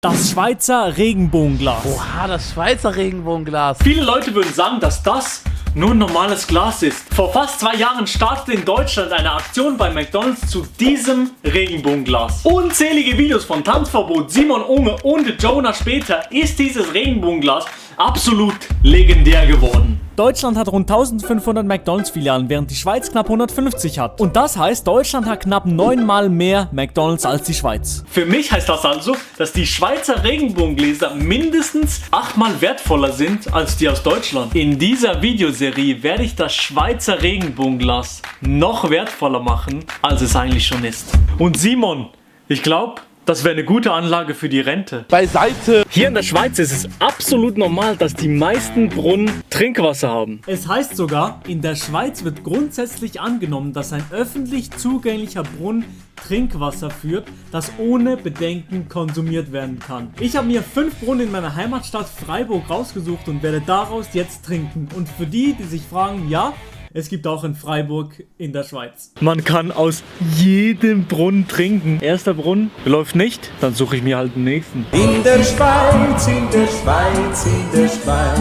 Das Schweizer Regenbogenglas. Oha, das Schweizer Regenbogenglas. Viele Leute würden sagen, dass das nur ein normales Glas ist. Vor fast 2 Jahren startete in Deutschland eine Aktion bei McDonald's zu diesem Regenbogenglas. Unzählige Videos von Tanzverbot, Simon Unge und Jonah später ist dieses Regenbogenglas absolut legendär geworden. Deutschland hat rund 1500 McDonald's-Filialen, während die Schweiz knapp 150 hat. Und das heißt, Deutschland hat knapp 9-mal mehr McDonald's als die Schweiz. Für mich heißt das also, dass die Schweizer Regenbogengläser mindestens 8-mal wertvoller sind als die aus Deutschland. In dieser Videoserie werde ich das Schweizer Regenbogenglas noch wertvoller machen, als es eigentlich schon ist. Und Simon, ich glaube, das wäre eine gute Anlage für die Rente. Beiseite. Hier in der Schweiz ist es absolut normal, dass die meisten Brunnen Trinkwasser haben. Es heißt sogar, in der Schweiz wird grundsätzlich angenommen, dass ein öffentlich zugänglicher Brunnen Trinkwasser führt, das ohne Bedenken konsumiert werden kann. Ich habe mir 5 Brunnen in meiner Heimatstadt Freiburg rausgesucht und werde daraus jetzt trinken. Und für die, die sich fragen, ja, es gibt auch in Freiburg in der Schweiz. Man kann aus jedem Brunnen trinken. Erster Brunnen läuft nicht, dann suche ich mir halt den nächsten. In der Schweiz, in der Schweiz, in der Schweiz.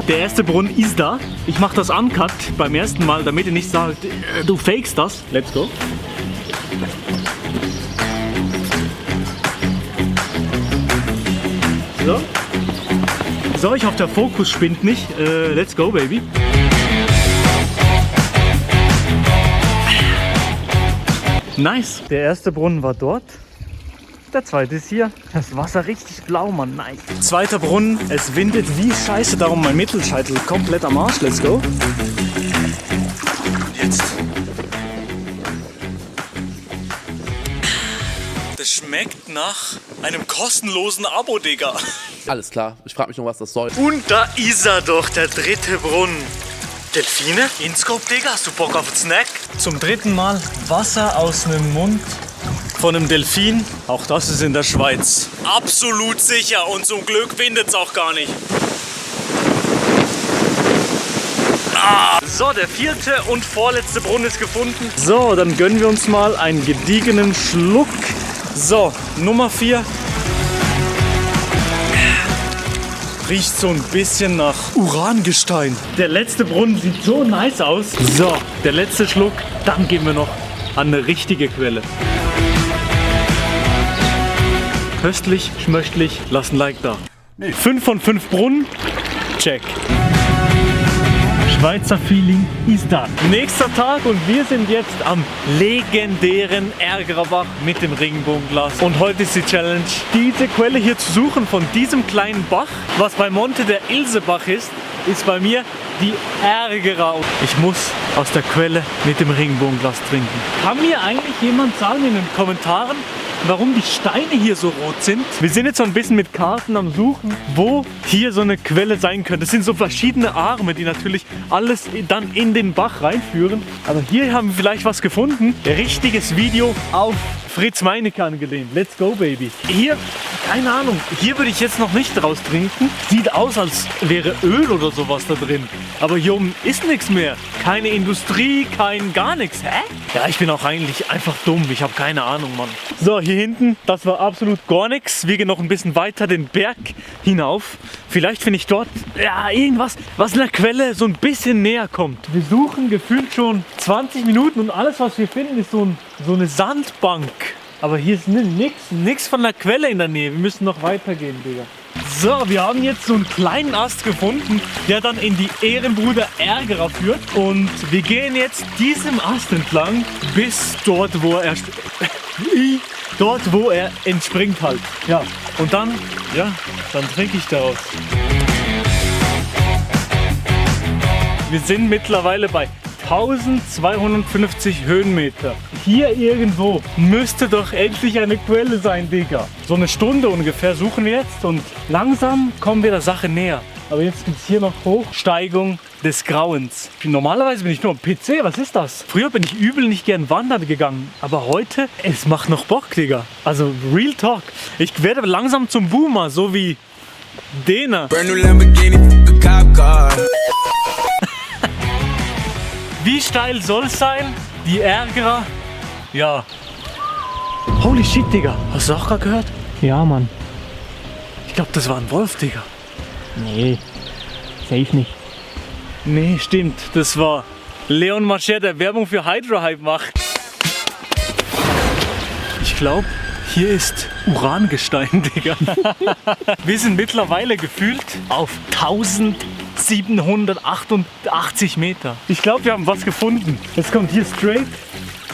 Der erste Brunnen ist da. Ich mache das uncut beim ersten Mal, damit ihr nicht sagt, du fakest das. Let's go. So, ich hoffe, der Fokus spinnt nicht. Let's go, baby. Nice. Der erste Brunnen war dort. Der zweite ist hier. Das Wasser richtig blau, Mann. Nice. Zweiter Brunnen. Es windet wie scheiße. Darum mein Mittelscheitel komplett am Arsch. Let's go. Jetzt. Das schmeckt nach einem kostenlosen Abo, Digga. Alles klar, ich frage mich noch, was das soll. Und da ist er doch, der dritte Brunnen. Delfine? InScope, Digga, hast du Bock auf einen Snack? Zum 3. Mal Wasser aus dem Mund von einem Delfin. Auch das ist in der Schweiz. Absolut sicher und zum Glück windet es auch gar nicht. So, der 4. und vorletzte Brunnen ist gefunden. So, dann gönnen wir uns mal einen gediegenen Schluck. So, Nummer 4. Riecht so ein bisschen nach Urangestein. Der letzte Brunnen sieht so nice aus. So, der letzte Schluck. Dann gehen wir noch an eine richtige Quelle. Köstlich, schmöchtlich. Lasst ein Like da. 5 von 5 Brunnen. Check. Schweizer Feeling ist da. Nächster Tag und wir sind jetzt am legendären Ärgerer mit dem Regenbogenglas. Und heute ist die Challenge, diese Quelle hier zu suchen von diesem kleinen Bach. Was bei Monte der Ilsebach ist bei mir die Ärgerer. Ich muss aus der Quelle mit dem Regenbogenglas trinken. Kann mir eigentlich jemand sagen in den Kommentaren, warum die Steine hier so rot sind? Wir sind jetzt so ein bisschen mit Karten am Suchen, wo hier so eine Quelle sein könnte. Das sind so verschiedene Arme, die natürlich alles dann in den Bach reinführen. Aber hier haben wir vielleicht was gefunden. Richtiges Video auf Fritz Meinecke angelehnt. Let's go, baby. Hier, keine Ahnung, hier würde ich jetzt noch nicht draus trinken. Sieht aus, als wäre Öl oder sowas da drin. Aber hier oben ist nichts mehr. Keine Industrie, gar nichts. Hä? Ja, ich bin auch eigentlich einfach dumm. Ich habe keine Ahnung, Mann. So, hier hinten, das war absolut gar nichts. Wir gehen noch ein bisschen weiter den Berg hinauf. Vielleicht finde ich dort, ja, irgendwas, was in der Quelle so ein bisschen näher kommt. Wir suchen gefühlt schon 20 Minuten und alles, was wir finden, ist so eine Sandbank. Aber hier ist nichts von der Quelle in der Nähe. Wir müssen noch weitergehen, Digga. So, wir haben jetzt so einen kleinen Ast gefunden, der dann in die Ehrenbruder Ärgerer führt. Und wir gehen jetzt diesem Ast entlang bis dort, wo er entspringt halt. Ja, und dann trinke ich daraus. Wir sind mittlerweile bei 1250 Höhenmeter. Hier irgendwo müsste doch endlich eine Quelle sein, Digga. So eine Stunde ungefähr suchen wir jetzt und langsam kommen wir der Sache näher. Aber jetzt gibt es hier noch Hochsteigung des Grauens. Normalerweise bin ich nur am PC, was ist das? Früher bin ich übel nicht gern wandern gegangen. Aber heute, es macht noch Bock, Digga. Also Real Talk. Ich werde langsam zum Boomer, so wie Dena. Wie steil soll es sein? Die Ärgerer? Ja. Holy shit, Digga. Hast du auch gerade gehört? Ja, Mann. Ich glaube, das war ein Wolf, Digga. Nee, safe nicht. Nee, stimmt. Das war Leon Mascher, der Werbung für Hydra-Hype macht. Ich glaube, hier ist Urangestein, Digga. Wir sind mittlerweile gefühlt auf 1788 Meter. Ich glaube, wir haben was gefunden. Es kommt hier straight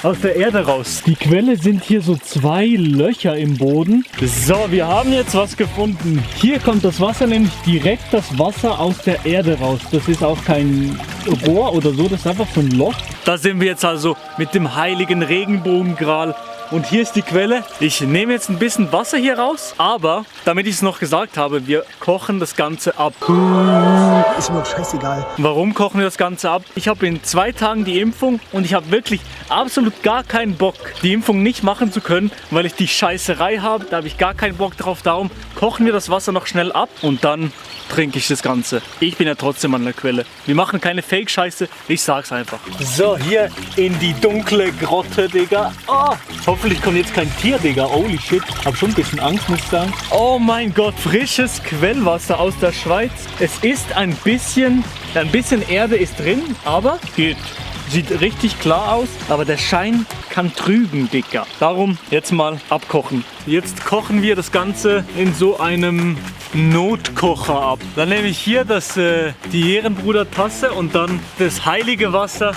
aus der Erde raus. Die Quelle sind hier so 2 Löcher im Boden. So, wir haben jetzt was gefunden. Hier kommt das Wasser nämlich direkt das Wasser aus der Erde raus. Das ist auch kein Rohr oder so, das ist einfach so ein Loch. Da sind wir jetzt also mit dem heiligen Regenbogengral. Und hier ist die Quelle. Ich nehme jetzt ein bisschen Wasser hier raus, aber damit ich es noch gesagt habe, wir kochen das Ganze ab. Ist mir scheißegal. Warum kochen wir das Ganze ab? Ich habe in 2 Tagen die Impfung und ich habe wirklich absolut gar keinen Bock, die Impfung nicht machen zu können, weil ich die Scheißerei habe. Da habe ich gar keinen Bock drauf. Darum kochen wir das Wasser noch schnell ab und dann trinke ich das Ganze. Ich bin ja trotzdem an der Quelle. Wir machen keine Fake-Scheiße, ich sag's einfach. So, hier in die dunkle Grotte, Digga. Oh, hoffentlich kommt jetzt kein Tier, Digga. Holy shit. Hab schon ein bisschen Angst, muss ich sagen. Oh mein Gott, frisches Quellwasser aus der Schweiz. Es ist ein bisschen Erde ist drin, aber geht. Sieht richtig klar aus, aber der Schein kann trügen, Digga. Darum jetzt mal abkochen. Jetzt kochen wir das Ganze in so einem Notkocher ab. Dann nehme ich hier die Ehrenbruder-Tasse und dann das heilige Wasser.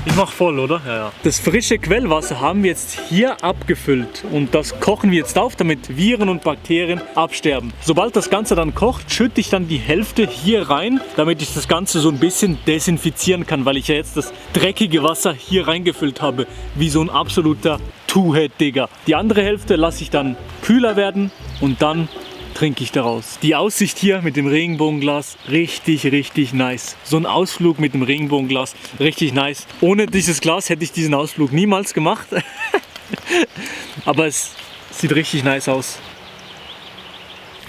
Ich mach voll, oder? Ja, ja. Das frische Quellwasser haben wir jetzt hier abgefüllt und das kochen wir jetzt auf, damit Viren und Bakterien absterben. Sobald das Ganze dann kocht, schütte ich dann die Hälfte hier rein, damit ich das Ganze so ein bisschen desinfizieren kann, weil ich ja jetzt das dreckige Wasser hier reingefüllt habe, wie so ein absoluter Two-Head, Digga. Die andere Hälfte lasse ich dann kühler werden und dann trinke ich daraus. Die Aussicht hier mit dem Regenbogenglas, richtig, richtig nice. So ein Ausflug mit dem Regenbogenglas, richtig nice. Ohne dieses Glas hätte ich diesen Ausflug niemals gemacht. Aber es sieht richtig nice aus.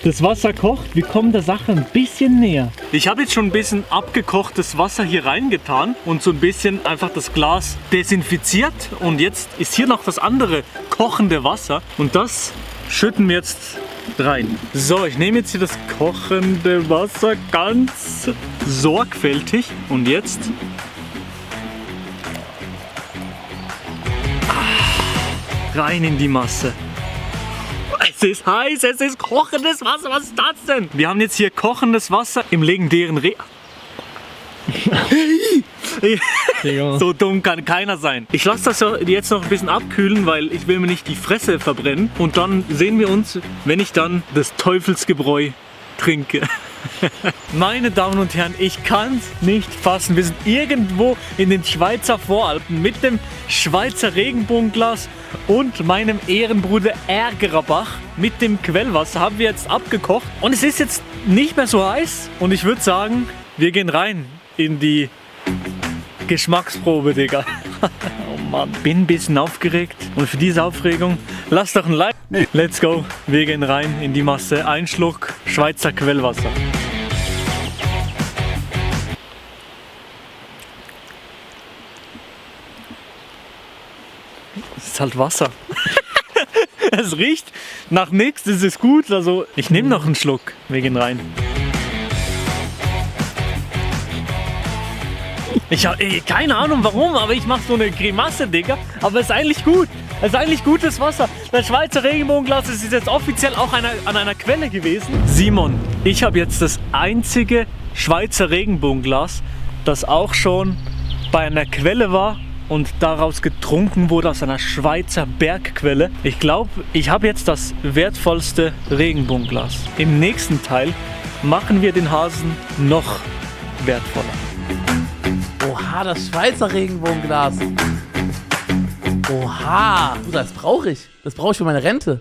Das Wasser kocht, wir kommen der Sache ein bisschen näher. Ich habe jetzt schon ein bisschen abgekochtes Wasser hier reingetan und so ein bisschen einfach das Glas desinfiziert. Und jetzt ist hier noch das andere kochende Wasser und das schütten wir jetzt rein. So, ich nehme jetzt hier das kochende Wasser ganz sorgfältig und jetzt rein in die Masse. Es ist heiß, es ist kochendes Wasser, was ist das denn? Wir haben jetzt hier kochendes Wasser im legendären So dumm kann keiner sein. Ich lasse das jetzt noch ein bisschen abkühlen, weil ich will mir nicht die Fresse verbrennen. Und dann sehen wir uns, wenn ich dann das Teufelsgebräu trinke. Meine Damen und Herren, ich kann es nicht fassen. Wir sind irgendwo in den Schweizer Voralpen mit dem Schweizer Regenbogenglas und meinem Ehrenbruder Ärgererbach. Mit dem Quellwasser haben wir jetzt abgekocht. Und es ist jetzt nicht mehr so heiß. Und ich würde sagen, wir gehen rein in die Geschmacksprobe, Digga. Oh Mann, bin ein bisschen aufgeregt. Und für diese Aufregung, lasst doch ein Like. Let's go. Wir gehen rein in die Masse. Ein Schluck Schweizer Quellwasser. Es ist halt Wasser. Es riecht nach nichts, es ist gut. Also, ich nehme noch einen Schluck. Wir gehen rein. Ich habe keine Ahnung warum, aber ich mache so eine Grimasse, Digga. Aber es ist eigentlich gut. Es ist eigentlich gutes Wasser. Das Schweizer Regenbogenglas ist jetzt offiziell auch an einer Quelle gewesen. Simon, ich habe jetzt das einzige Schweizer Regenbogenglas, das auch schon bei einer Quelle war und daraus getrunken wurde, aus einer Schweizer Bergquelle. Ich glaube, ich habe jetzt das wertvollste Regenbogenglas. Im nächsten Teil machen wir den Hasen noch wertvoller. Oha, das Schweizer Regenbogenglas. Oha, du, das brauche ich. Das brauche ich für meine Rente.